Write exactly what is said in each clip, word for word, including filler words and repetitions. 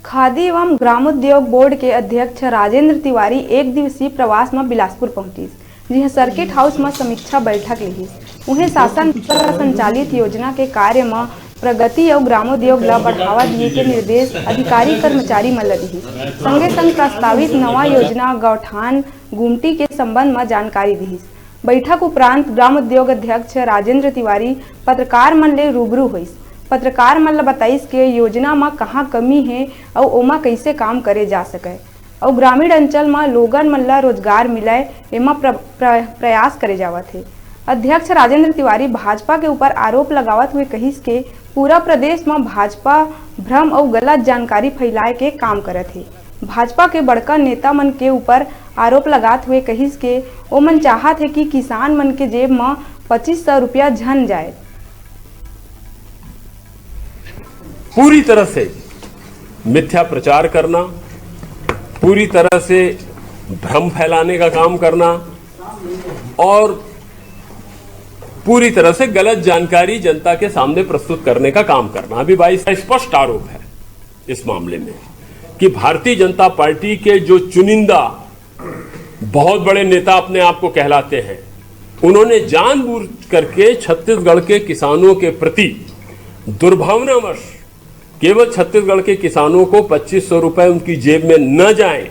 खादी एवं ग्रामोद्योग बोर्ड के अध्यक्ष राजेंद्र तिवारी एक दिवसीय प्रवास म बिलासपुर पहुंचिस, जिहां सर्किट हाउस म समीक्षा बैठक लिहिस। उहें, शासन द्वारा संचालित योजना के कार्य म प्रगति अउ ग्रामोद्योग ल बढ़ावा दिए के निर्देश अधिकारी कर्मचारी मन ल दिहिस। संगे संग प्रस्तावित नवा योजना गौठान गुमटी के संबंध म जानकारी दिहिस। बैठक उपरांत ग्राम उद्योग अध्यक्ष राजेंद्र तिवारी पत्रकार मन ले रूबरू होइस। पत्रकार मन ल बताइस के योजना म कहां कमी हे अउ ओमा कइसे काम करे जा सकय अउ ग्रामीण अंचल म लोगन मन ल रोजगार मिलय, एमा प्र-, प्र-, प्रयास करे जावत हे। अध्यक्ष राजेंद्र तिवारी भाजपा के ऊपर आरोप लगावत हुए कहिस के पूरा प्रदेश म भाजपा भ्रम अउ गलत जानकारी फैलाए के काम करत हे। भाजपा के बड़का नेता मन के ऊपर आरोप लगात हुए कहिस के ओमन चाहत हे कि किसान मन के जेब म पच्चीस सौ रुपया झन जाए। पूरी तरह से मिथ्या प्रचार करना, पूरी तरह से भ्रम फैलाने का काम करना और पूरी तरह से गलत जानकारी जनता के सामने प्रस्तुत करने का काम करना। अभी बाईस का स्पष्ट आरोप है इस मामले में कि भारतीय जनता पार्टी के जो चुनिंदा बहुत बड़े नेता अपने आप को कहलाते हैं, उन्होंने जानबूझ करके छत्तीसगढ़ के किसानों के प्रति दुर्भावनावश केवल छत्तीसगढ़ के किसानों को पच्चीस सौ रुपए उनकी जेब में न जाएं,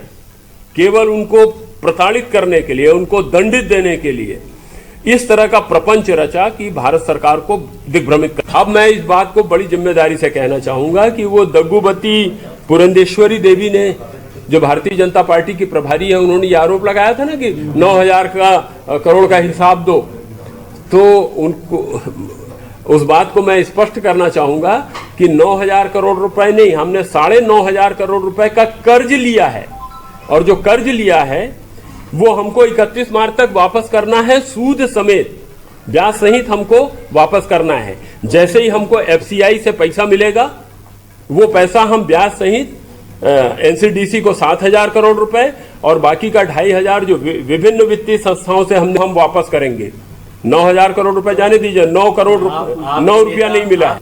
केवल उनको प्रताड़ित करने के लिए, उनको दंडित देने के लिए इस तरह का प्रपंच रचा कि भारत सरकार को दिग्भ्रमित कर। अब मैं इस बात को बड़ी जिम्मेदारी से कहना चाहूंगा कि वो दग्गुबती पुरंदेश्वरी देवी ने, जो भारतीय जनता पार्टी की प्रभारी है, उन्होंने ये आरोप लगाया था ना कि नौ हज़ार का, अ, करोड़ का हिसाब दो, तो उनको, उस बात को मैं स्पष्ट करना चाहूंगा कि नौ हज़ार करोड़ रुपए नहीं, हमने साढ़े नौ हज़ार करोड़ रुपए का कर्ज लिया है और जो कर्ज लिया है वो हमको इकतीस मार्च तक वापस करना है, सूद समेत, ब्याज सहित हमको वापस करना है। जैसे ही हमको एफसीआई से पैसा मिलेगा, वो पैसा हम ब्याज सहित एनसीडीसी को सात हज़ार करोड़ रुपए और बाकी का ढाई हज़ार जो वि-, विभिन्न वित्तीय संस्थाओं से हमने, हम वापस करेंगे। नौ हज़ार करोड़ रुपए जाने दीजिए, नौ करोड़ रुपए, नौ रुपया नहीं मिला है।